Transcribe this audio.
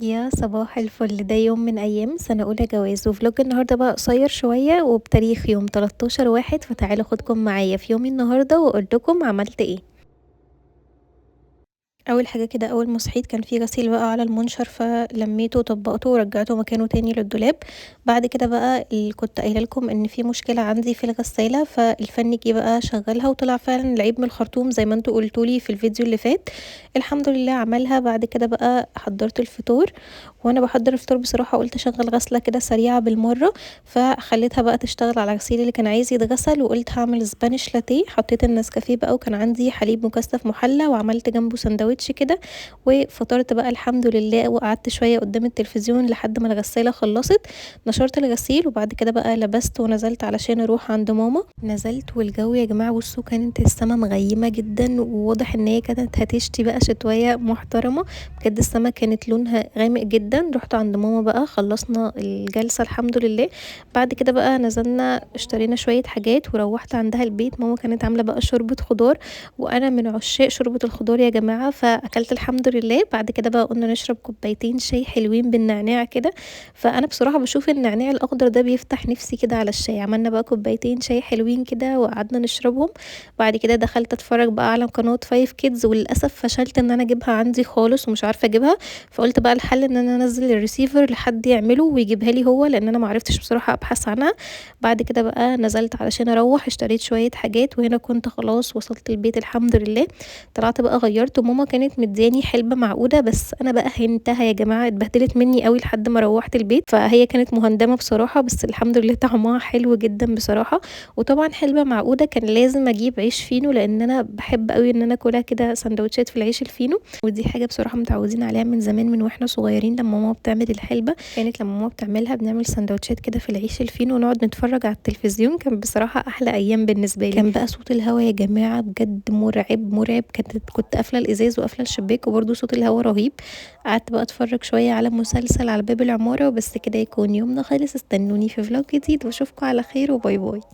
يا صباح الفل. ده يوم من ايام سنة اولى جواز، و vlog النهارده بقى قصير شوية وبتاريخ يوم 13/1، فتعالوا خدكم معايا في يومي النهارده واقول لكم عملت ايه. اول حاجة كده، اول ما صحيت كان في غسيل بقى على المنشر، فلميته وطبقته ورجعته مكانه تاني للدولاب. بعد كده بقى كنت قايله لكم ان في مشكلة عندي في الغسالة، فالفني جه بقى شغلها وطلع فعلا العيب من الخرطوم زي ما انتوا قلتولي في الفيديو اللي فات. الحمد لله عملها. بعد كده بقى حضرت الفطور، وانا بحضر الفطور بصراحة قلت اشغل غسله كده سريعة بالمرة، فخليتها بقى تشتغل على الغسيل اللي كان عايز يتغسل، وقلت هعمل Spanish latte. حطيت النسكافيه بقى، وكان عندي حليب مكثف محلى، وعملت جنبه سندوتش كده، وفطرت بقى الحمد لله. وقعدت شوية قدام التلفزيون لحد ما الغسالة خلصت، نشرت الغسيل، وبعد كده بقى لبست ونزلت علشان اروح عند ماما. نزلت والجو يا جماعة بصوا كانت السما مغيمه جدا، وواضح ان هي كانت هتشتي بقى شتوية محترمه بجد، السما كانت لونها غامق جدا. رحت عند ماما بقى، خلصنا الجلسة الحمد لله. بعد كده بقى نزلنا اشترينا شوية حاجات وروحت عندها البيت. ماما كانت عامله بقى شوربة خضار، وانا من عشاق شوربة الخضار يا جماعة، فاكلت الحمد لله. بعد كده بقى قلنا نشرب كوبايتين شاي حلوين بالنعناع كده، فانا بصراحة بشوف النعناع الاخضر ده بيفتح نفسي كده على الشاي. عملنا بقى كوبايتين شاي حلوين كده وقعدنا نشربهم. بعد كده دخلت اتفرج بقى على قناة 5 Kids، وللاسف فشلت ان انا اجيبها عندي خالص ومش عارفه اجيبها، فقلت بقى الحل ان انا انزل الريسيفر لحد يعمله ويجيبها لي هو، لان انا معرفتش بصراحة ابحث عنها. بعد كده بقى نزلت علشان اروح، اشتريت شوية حاجات، وهنا كنت خلاص وصلت البيت الحمد لله. طلعت بقى غيرت، وماما كانت مدياني حلبة معقودة، بس انا بقى هنتها يا جماعة، اتبهدلت مني قوي لحد ما روحت البيت، فهي كانت مهندمه بصراحة، بس الحمد لله طعمها حلو جدا بصراحة. وطبعا حلبة معقودة كان لازم اجيب عيش فينو، لان انا بحب قوي ان انا اكلها كده سندوتشات في العيش الفينو، ودي حاجة بصراحة متعودين عليها من زمان من واحنا صغيرين. لما ماما بتعمل الحلبة، كانت لما ماما بتعملها بنعمل سندوتشات كده في العيش الفينو ونقعد نتفرج على التلفزيون. كان بصراحة احلى ايام بالنسبة لي. كان بقى صوت الهوا يا جماعة بجد مرعب مرعب، كنت قافله الازاز وقافله الشباك، وبرده صوت الهوا رهيب. قعدت بقى اتفرج شوية على مسلسل على باب العمارة، وبس كده يكون يومنا خلص. استنوني في vlog جديد، واشوفكم على خير، و bye bye.